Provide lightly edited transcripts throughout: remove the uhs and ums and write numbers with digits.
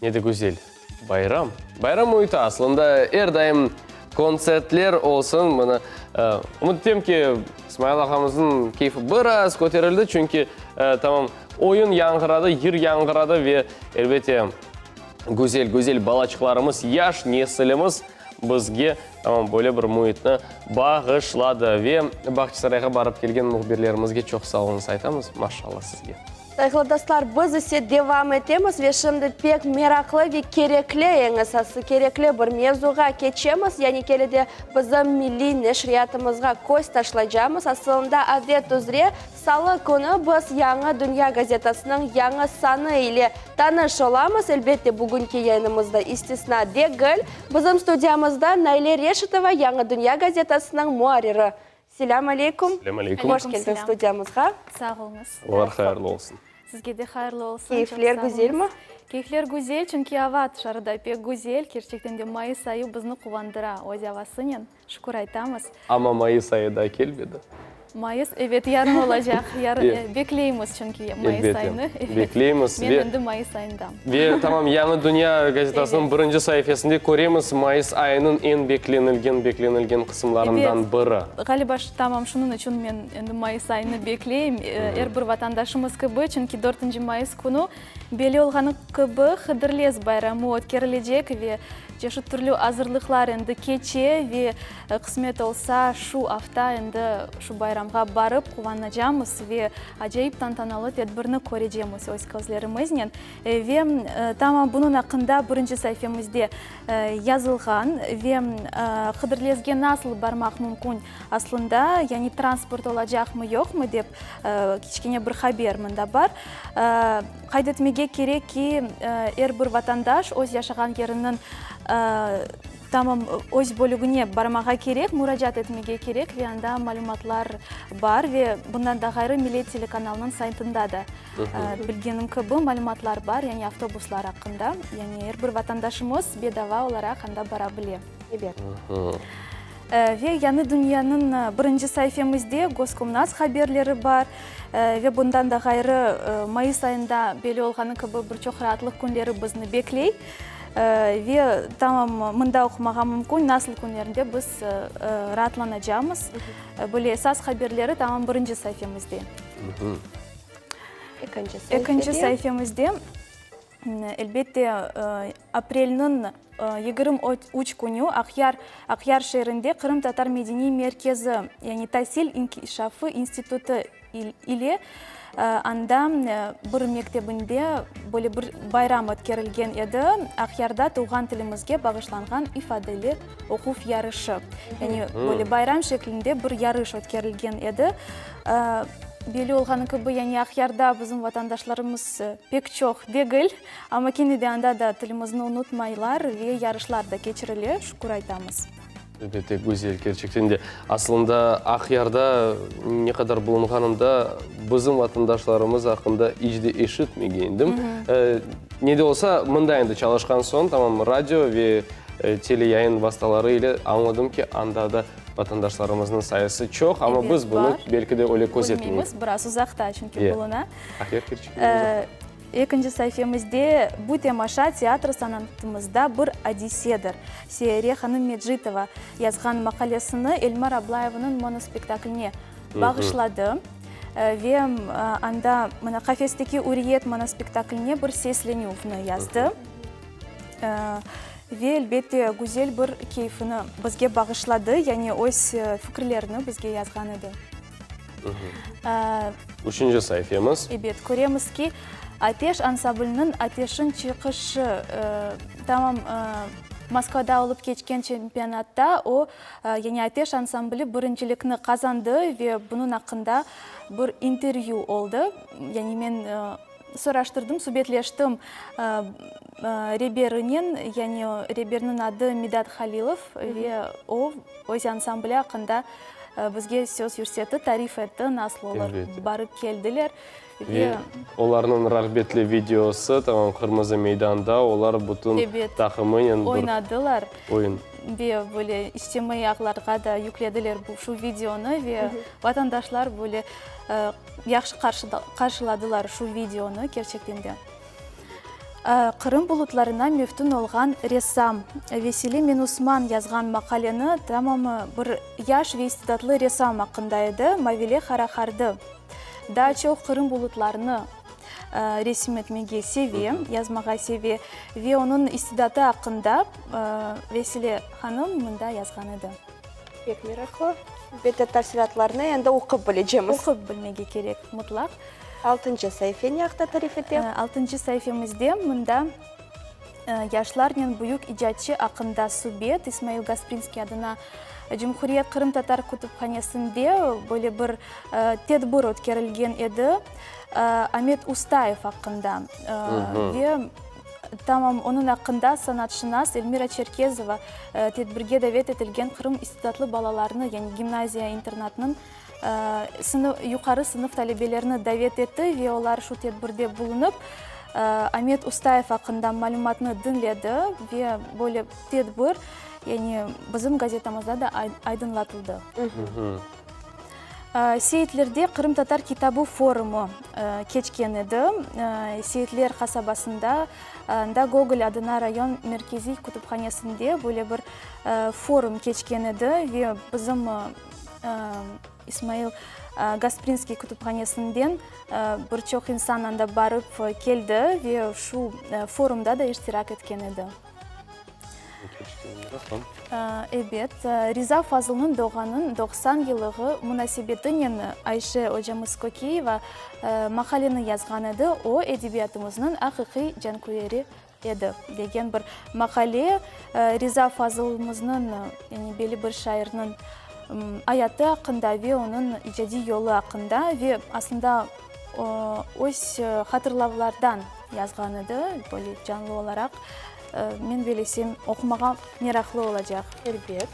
Ne de güzel bayram. Bayram müiti aslında er daim kontsertler olsun. Mına, ümüt etem ki, İsmail ağamıznıñ keyfi biraz köterildi, çünki, tamam, oyun yañğıradı, yır yañğıradı ve, elbette, güzel, güzel balaçıqlarımız, yaş nesilimiz bizge, tamam, böyle bir müitni bağışladı. Ve Bağçasarayğa barıp kelgen mühbirlerimizge çoq sağ oluñız aytamız. Maşallah sizge. Sayğılı dostlar, biz ise devam etemiz ve şimdi pek meraqlı ve kerekli, eñ esası kerekli bir mevzuğa keçemiz, yani kelide bizim milliy neşriyatımızğa köz taşlaycamız. Asılında, adet üzre, salı künü biz Yañı dünya gazetasınıñ yañı sanı ile tanış olamız. Elbette, bugünki yayınımız da istisna degil. Bizim studiyamızda Naile Reşitova, Yañı dünya gazetasınıñ muarriri. Selâm aleyküm. Selâm aleyküm. Hoş keldiñ studiyamızğa. Sağ oluñız. Olar hayırlı olsun. Sizge de hayırlı olsun. Keyfler güzelmi? Keyfler güzel, çünki ava tışarıda pek güzel. Kerçekten de mayıs ayı bizni quvandıra öz avasınen. Şükür aytamız. Amma mayıs ayı daa kelmedi. Mayıs, ebet, yarın olacaq. Yarın bekleymiz çünki mayıs ayını. Bekleymiz. Men endi mayıs ayındam. Ve tamam, Yañı dünya gazetasınıñ birinci saifesinde köremiz mayıs ayınıñ eñ beklenilgen beklenilgen qısımlarından biri. Ebet, ğaliba, tamam şunıñ içün men endi mayıs ayını bekleyim, er bir vatandaşımız kibi, çünki dörtünci mayıs künü belli olğanı kibi Hıdırlez bayramı ötkerilecek ve çeşit türlü azırlıqlar endi keçe ve Qısmet olsa, şu afta endi şu bayramğa barıp quvanacamız ve acayip tantanalı tedbirni körecemiz öz közlerimiznen. Ve tamam bunıñ aqqında birinci saifemizde yazılğan ve Hıdırlezge nasıl barmaq mümkün aslında, yani transport olacaqmı, yoqmı dep kiçkene bir haber mında bar. Qayd etmege kerek ki, er bir vatandaş öz yaşağan yeriniñ Tamam, öz bölügine barmağa kerek, muracaat etmege kerek ve anda malümatlar bar ve bundan da ğayrı Millet telekanalınıñ saytında da bilgenim kibi malümatlar bar, yani avtobuslar aqqında. Yani er bir vatandaşımız bedava olaraq anda bara bile. Ebet. Ve Yañı dünyanıñ birinci saifemizde Goskomnats haberleri bar ve bundan da ğayrı mayıs ayında belli olğanı kibi bir çoq raatlıq künleri bizni bekley. Ve tamam mında oqumağa mümkün, nasıl künlerinde biz raatlanacamız. Böyle esas haberleri tamam birinci saifemizde. Ekinci saifemizde, elbette, aprelniñ 23 künü Aqyar, Aqyar şeerinde Qırımtatar medeniy merkezi, yani Tasil inkişafı institutı ile anda bir mektebinde böyle bir bayram ötkerilgen edi, Aqyarda tuvğan tilimizge bağışlanğan ifadeli oquv yarışı. Yani böyle bayram şeklinde bir yarış ötkerilgen edi. Belli olğanı kibi, yani Aqyarda bizim vatandaşlarımız pek çoq degil, amma kene de anda da tilimizni unutmaylar ve yarışlar da keçirile, şükür aytamız. Elbette, güzel, kerçekten de. Aslında, Aqyarda ne qadar bulunğanımda, bizim vatandaşlarımız aqqında iç de eşitmegendim. Ne de olsa, mında endi çalışqan soñ, tamam, radio ve teleyayın vastaları ile añladım ki, anda da vatandaşlarımıznıñ sayısı çoq, amma biz bunı belki de öyle közetmeymiz. Bilmeymiz, biraz uzaqta çünki buluna. Aqyar kerçekten uzaqta. Ekinci saifemizde Bu temaşa teatr sanatımızda bir adisedir. Seyare hanım Mecitova yazğan maqalesini Elmar Ablayevniñ monospektakline bağışladı ve anda mına Qafesteki üriyet monospektakline bir seslenüvni yazdı. Ve, elbette, güzel bir keyfini bizge bağışladı, yani öz fikirlerini bizge yazğan edi. Üçünci saifemiz. Ebet, köremiz ki, Ateş ansabliniñ Ateşin çıqışı, tamam Moskvada olıp keçken çempionatta o, yani Ateş ansambli birincilikni qazandı ve bunıñ aqqında bir intervyu oldı. Yani men soraştırdım, subetleştim reberinen, yani reberniñ adı Midat Halilov ve o, öz ansambli aqqında Bizge söz yürsetti, tarif etti, nasıl olar barıp keldiler ve. Olarnıñ rağbetli videosı, tamam, Qırmızı meydanda olar bütün taqımınen bir. Oynadılar. Oyun. Ve böyle içtimaiy ağlarğa da yüklediler bu şu videonı ve vatandaşlar böyle yahşı qarşıladılar şu videonı kerçekten de. Qırım bulutlarına meftun olğan ressam Vesile Menusman yazğan maqaleni tamamı bir yaş ve istidatlı ressam aqqında edi, Mavile Harahardı daa çoq Qırım bulutlarını resim etmege seve, yazmağa seve ve onıñ istidatı aqqında Vesile hanım mında yazğan edi. Pek meraqlı. Elbette, tafsilâtlarnı endi oqup bilecemiz. Oqup bilmege kerek, mutlaq. Altıncı saife ne aqta tarif ete? Altıncı saifemizde mında yaşlarnen büyük icatçı aqqında subet, İsmail Gasprinskiy adına Cumhuriyet qırımtatar kütüphanesinde böyle bir tedbir ötkerilgen edi, Amet Ustayev aqqında ve tamam onıñ aqqında sanatşınas Elmira Çerkezova tedbirge davet etilgen Qırım istidatlı balalarını, yani gimnaziya-internatnıñ yuqarı sınıf talebelerini davet etti ve olar şu tedbirde bulunıp, Amet Ustayev aqqında malümatnı diñledi ve böyle tedbir, yani bizim gazetamızda da aydınlatıldı. Seyitlerde Qırımtatar kitabı forumı keçken edi. Seyitler qasabasında, anda Gogol adına rayon merkeziy kütüphanesinde böyle bir forum keçken edi ve bizim İsmail Gasprinskiy kütüphanesinden bir çoq insan anda barıp keldi ve şu forumda da iştirak etken edi. Ebet, Riza Fazılnıñ doğğanıñ 90 yıllığı munasebetinen Ayşe ocamız Kökiyeva maqaleni yazğan edi, o, edebiyatımıznıñ aqiqiy canküyeri edi, degen bir maqale Riza Fazılımıznıñ, yani belli bir şairniñ ayatı aqqında ve onıñ icadiy yolu aqqında ve aslında öz hatırlavlardan yazğan edi, böyle canlı olaraq. Men belesem, oqumağa meraqlı olacaq. Elbet.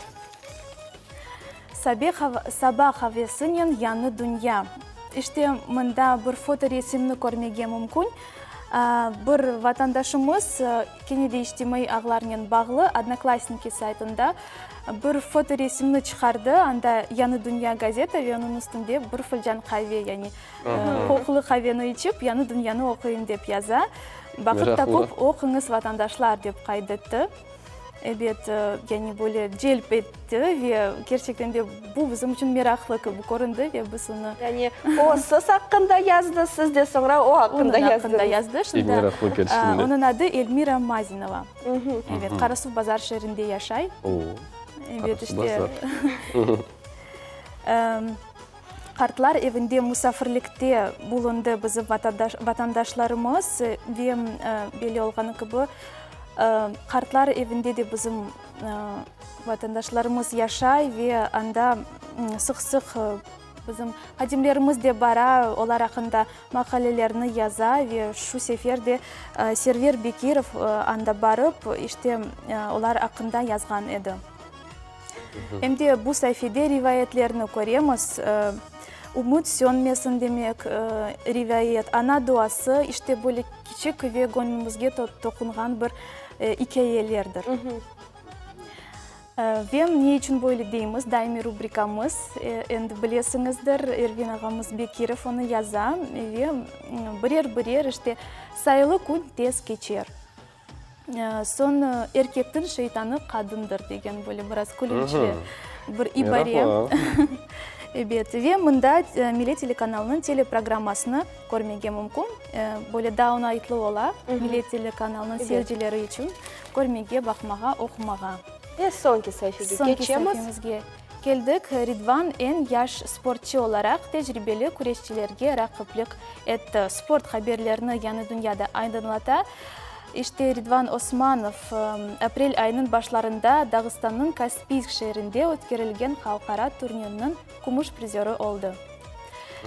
Saba qavesinen yañı dünya. İşte, mında bir fotoresimni körmege mümkün. Bir vatandaşımız, kene de içtimaiy ağlarnen bağlı Odnoklassniki saytında bir fotoresimni çıqardı, anda Yañı dünya gazeta ve onıñ üstünde bir filcan qave, yani qoqulı qaveni içip, Yañı dünyanı oquyım dep yaza. Vaqıt tapıp oquñız, vatandaşlar, dep qayd etti. Ebet, yani böyle celp etti ve kerçekten de bu bizim içün meraqlı kibi köründi ve biz onı. Yani o siz aqqında yazdı, siz de soñra o aqqında yazdınız. Onıñ aqqında yazdı. Şimdi onıñ adı Elmira Mazinova. Ebet, Qarasuvbazar şeerinde yaşay. O, Qarasuvbazar. Qartlar evinde musafirlikte bulundı bizim vatandaşlarımız ve belli olğanı kibi, qartlar evinde de bizim vatandaşlarımız yaşay ve anda sıq-sıq bizim hadimlerimiz de bara, olar aqqında maqalelerni yaza ve şu sefer de Server Bekirov anda barıp, işte, olar aqqında yazğan edi. Em de bu saifede rivayetlerni köremiz, Ümüt sönmesin demek rivayet, ana duası, işte böyle kiçik ve göñlümizge toqunğan bir ikâyelerdir. Ve ne içün böyle deymiz, daimiy rubrikamız, endi bilesiñizdir, Ervin ağamız Bekirov onı yaza ve birer-birer işte sayılı kün tez keçer. Soñ erkektiñ şeytanı qadındır degen böyle biraz külünçli bir ibare. Ebet, ve mında Millet telekanalınıñ teleprogrammasını körmege mümkün. Böyle daa oñaytlı ola Millet telekanalınıñ seyircileri içün körmege, baqmağa, oqumağa. Ve soñki saifege keçemiz. Soñki saifemizge keldik. Ridvan eñ yaş sportçı olaraq tecribeli küreşçilerge raqiplik etti. Sport haberlerini Yañı dünyada aydınlata. İşte, Ridvan Osmanov aprel ayınıñ başlarında Dağıstannıñ Kaspiysk şeerinde ötkerilgen halqara turnirniñ kümüş prizörı oldı.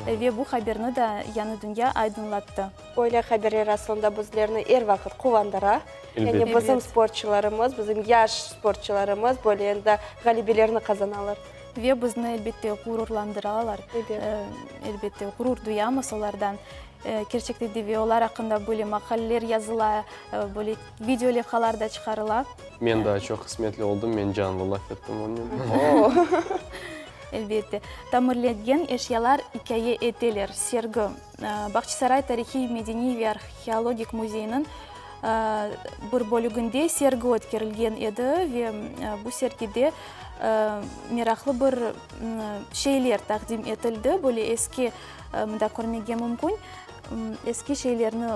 Ve bu haberni da Yañı dünya aydınlattı. Böyle haberler aslında bizlerni er vaqıt quvandıra. Yani bizim sportçılarımız, bizim yaş sportçılarımız böyle endi ğalebelerni qazanalar. Ve bizni, elbette, ğururlandıralar. Elbette, ğurur duyamız olardan. Kerçekte de ve olar aqqında böyle maqaleler yazıla, böyle video levhalar da çıqarıla. Men daa çoq qısmetli oldım, men canlı laf ettim onnen. Elbette. Tamirlengen eşyalar ikâye eteler, sergi. Bağçasaray tarihiy, medeniy ve arheologik müzeyiniñ. bir bölüginde sergi ötkerilgen edi ve bu sergide meraqlı bir şeyler taqdim etildi. Böyle eski, mında körmege mümkün, eski şeylerni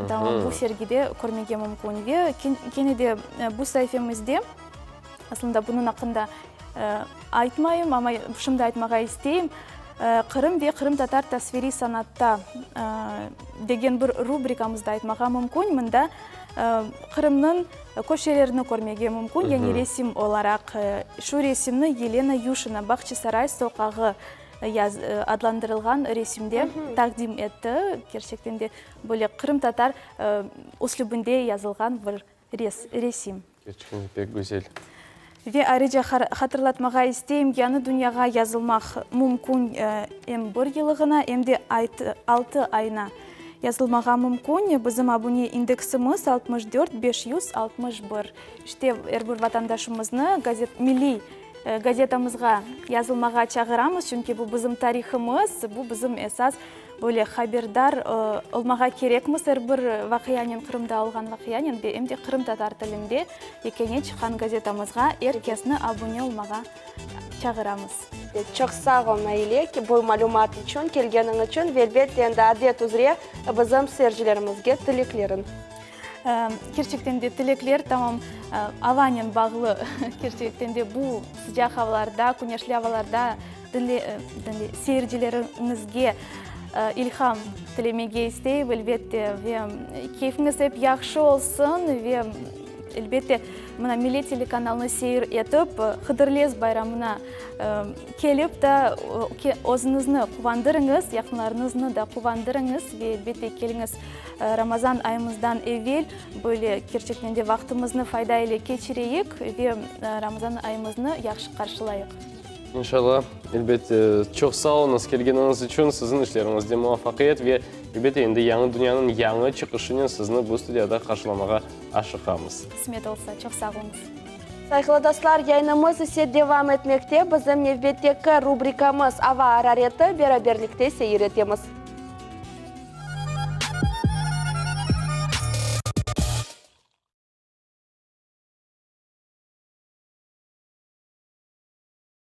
tamam bu sergide körmege mümkün. Ve kene de bu saifemizde, aslında bunıñ aqqında aytmayım, amma şimdi aytmağa isteyim, Qırım ve qırımtatar tasviriy sanatta degen bir rubrikamızda aytmağa mümkün. Mında Qırımnıñ köşelerini körmege mümkün, yani resim olaraq. Şu resimni Yelena Yuşina Bağçasaray soqağı adlandırılğan resimde taqdim etti. Kerçekten de böyle qırımtatar üslübinde yazılğan bir resim. Kerçekten de pek güzel. Ve ayrıca hatırlatmağa isteyim, Yañı dünyağa yazılmaq mümkün em bir yılığına, em de altı ayına yazılmağa mümkün. Bizim abune indeksimiz 64 561. İşte, er bir vatandaşımıznı gazet, milliy gazetamızğa yazılmağa çağıramız, çünki bu bizim tarihımız, bu bizim esas Böyle haberdar olmağa kerekmiz er bir vaqianen, Qırımda olğan vaqianen ve em de qırımtatar tilinde yekâne çıqqan gazetamızğa er kesni abune olmağa çağıramız. Çoq sağ ol, Naile, bu malümat içün, kelgeniñ içün ve elbette endi adet üzre bizim seyircilerimizge tilekleriñ. Kerçekten de tilekler tamam avanen bağlı. Kerçekten de bu sıcaq avalarda, küneşli avalarda seyircileriñizge ilham tilemege isteyim, elbette, ve keyfiñiz ep yahşı olsun ve, elbette, mına Millet telekanalını seyir etip, Hıdırlez bayramına kelip de özüñizni quvandırıñız, yaqınlarıñıznı da quvandırıñız ve, elbette, keliñiz Ramazan ayımızdan evel böyle kerçekten de vaqtımıznı fayda ile keçireyik ve Ramazan ayımıznı yahşı qarşılayıq. İnşallah, elbette. Çoq sağ oluñız kelgeniñiz içün, siziñ işleriñizde muvafaqiyet ve, elbette, endi Yañı dünyanıñ yañı çıqışınen sizni bu studiyada qarşılamağa aşıqamız. Qısmet olsa. Çoq sağ oluñız. Sayğılı dostlar, yayınımız ise devam etmekte. Bizim nevbetteki rubrikamız Ava arareti, beraberlikte seyir etemiz.